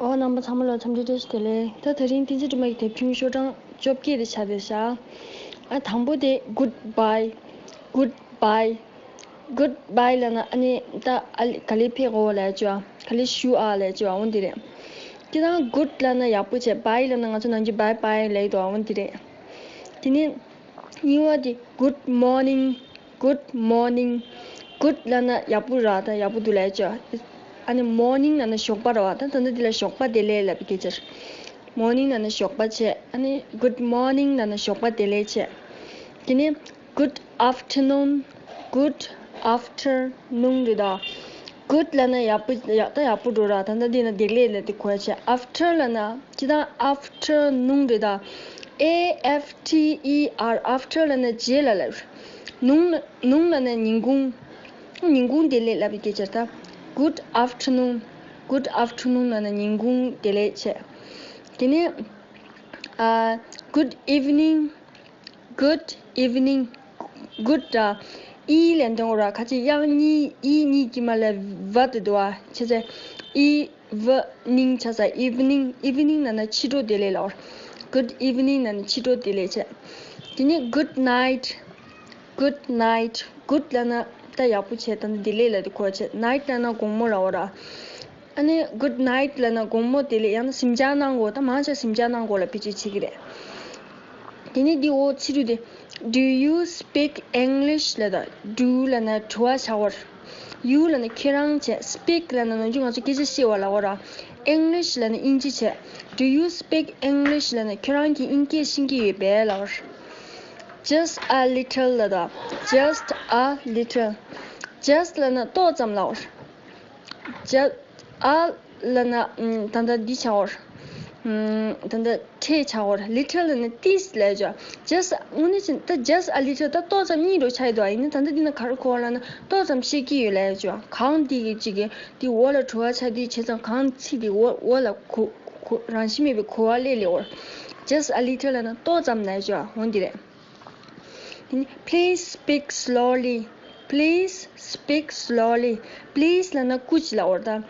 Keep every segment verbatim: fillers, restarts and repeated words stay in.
ཨོ། རྣམ་པ་ཚང་མ་ལ་འཚམས་འདྲི་བཀྲ་ཤིས་བདེ་ལེགས། ད་དེ་རིང་བསྟན་འཛིན་སྒྲོལ་མ་གི་དེབ་ཆུང་ཤོག་གྲངས་བཅོ་བརྒྱད་དེ་ཆགས་བསྡད་ཤག་ཨ། དང་པོ་དེ་Goodbye། Goodbye། Goodbye ལབ་ན་ཨ་ནི་ད་ཨ་ལི་ག་ལེ་ཕེབས་གོ་ལབ་ཡ་ཅོ། ག་ལེ་བཞུགས་ཨ་ལབ་ཡ་ཅོ། འོ་འདི་རེད། དེ་དང་good ལབ་ན་ཡག་པོ་བྱས། bye ལབ་ན་ང་ཚོ་ནམ་རྒྱུན་bye bye ལབ་ཡི་འདུག་འོ་འདི་རེད། དེ་ནས་གཉིས་པ་དེ་good morning། Good morning། Good ལབ་ན་ཡག་པོ་ར། ད་ཡག་པོ་འདུག་ལབ་ཡ་ཅོ། ཨ་ནི་morning ལབ་ན་ཞོགས་པ་ར་བ། ད་ད་ལྟ་འདི་ལ་ཞོགས་པ་བདེ་ལེགས་ལབ་པའི་སྐད་ཆ་རེད། Morning ལབ་ན་ཞོགས་པ་བྱས། ཨ་ནི་good morning ལབ་ན་ཞོགས་པ་བདེ་ལེགས་བྱས། དེ་ནས་good afternoon། Good afternoon རེད་ད། Good ལབ་ན་ཡག་པོ་ཡག་ད་ཡག་པོ་འགྲོ་ར། ད་ལྟ་འདི་ན་བདེ་ལེགས་ལབ་དེ་གོ་ཡ་བྱས། After ལབ་ན་སྤྱིར་བཏང་afternoon རེད་ད། A F T E R after ལབ་ན་རྗེས་ལ་ལབ། Noon noon ལབ་ན་ཉིན་གུང་། ཉིན་གུང་བདེ་ལེགས་ལབ་པའི་སྐད་ཆ་རེད་ད། Good afternoon། Good afternoon ལབ་ན་ཉིན་གུང་བདེ་ལེགས་བྱས། དེ་ནས་ཨ། Good evening། Good evening། Good ད་E ལས་འདོན་དགོས་ར། ཁ་ཅིག་དབྱངས་གཉིས་E གཉིས་ཀྱི་མ་ལ་བ་དེ་འདུག་བ། བྱས་ཙང་E V ning ཆགས་ས། Evening། Evening ལབ་ན་ཕྱི་དྲོ་བདེ་ལེགས་ལབ་པ་རེད། Good evening ལབ་ན་ཕྱི་དྲོ་བདེ་ལེགས་བྱས། དེ་ནས་good night། Good night། Good ལབ་ན་ད་ཡག་པོ་བྱས། ད་ནི་བདེ་ལེགས་ལབ་དེ་གོ་བྱས། Night ལབ་ན་དགོང་མོ་ལབ་པ་ར། ཨ་ནི་good night ལབ་ན་དགོང་མོ་བདེ་ལེགས། ཡང་ན་གཟིམ་འཇག་གནང་དགོས། ད་མང་ཆེ་གཟིམ་འཇག་གནང་དགོས་ལབ་བེད་སྤྱོད་བྱེད་ཀྱི་རེད། དེ་ནས་འདི་འོག་ཕྱི་དྲོ་དེ། Do you speak English ལབ་ད། Do ལབ་ན་དྲི་བ་བྱ་བ་རེད། You ལབ་ན་ཁྱེད་རང་བྱས། Speak ལབ་ན་ནམ་རྒྱུན་ང་ཚོ་སྐད་ཆ་བཤད་པ་ལབ་པ་ར། English ལབ་ན་དབྱིན་ཇི་བྱས། Do you speak English ལབ་ན་ཁྱེད་རང་གིས་དབྱིན་སྐད་ཤེས་ཀྱི་ཡོད་པས་ལབ་པ་རེད། Just a little ལབ་ད། Just a little། Just ལབ་ན་ཏོག་ཙམ་ལབ་པ་རེད། Just a ལབ་ན་ཨམ། ད་ལྟ་འདི་ཆགས་པ་རེད། ཨམ། ད་ལྟ་ཕྲད་ཆགས་པ་རེད། Little ལབ་ན་ཏིས་ལབ་ཡ་ཅོ། Just དངོས་གནས་བྱས་ན་ད་just a little ད་ཏོག་ཙམ་གཉིས་འགྲོ་ཆགས་ཡི་འདུག་ཡིན་ན་ད་ལྟ་འདི་ན་ག་རེ་གོ་བ་ལབ་ན་ཏོག་ཙམ་ཤེས་ཀྱི་ཡོད་ལབ་ཡ་ཅོ། གང་འདི་གི་ཅིག་གི་འདི་འོག་ལ་དྲི་བ་ཆགས་དུས་བྱས་ཙང་གང་ཚིག་འདི་འོག་འོག་ལ་གོ་གོ་རང་བཞིན་མེད་པའི་གོ་བ་སླེབས་ལེ་འོ། Just a little ལབ་ན་ཏོག་ཙམ་ལབ་ཡ་ཅོ། འོ་འདི་རེད། དེ་ནས་please speak slowly། Please speak slowly། Please ལབ་ན་སྐུ་མཁྱེན་ལབ་པ་རེད་ད།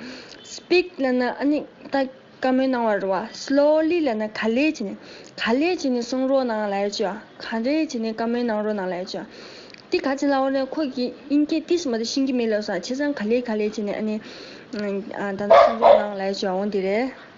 Speak ལབ་ན་ཨ་ནི་ད་བཀའ་མོལ་གནང་བ་རེད་བ། Slowly ལབ་ན་ག་ལེ་བྱས་ནས་ག་ལེ་བྱས་ནས་གསུང་རོགས་གནང་ལབ་ཡ་ཅོ། ག་ལེ་བྱས་ནས་བཀའ་མོལ་གནང་རོགས་གནང་ལབ་ཡ་ཅོ། འདི་ག་ཅི་ལབ་པ་རེད། ཁོ་གིས་དབྱིན་སྐད་ཏིས་མ་གཏོགས་ཤེས་ཀྱི་མེད་ལབ་སོང་། བྱས་ཙང་ག་ལེ་ག་ལེ་བྱས་ནས་ཨ་ནི་ཨ་ད་གསུང་རོགས་གནང་ལབ་ཡ་ཅོ། འོ་འདི་རེད།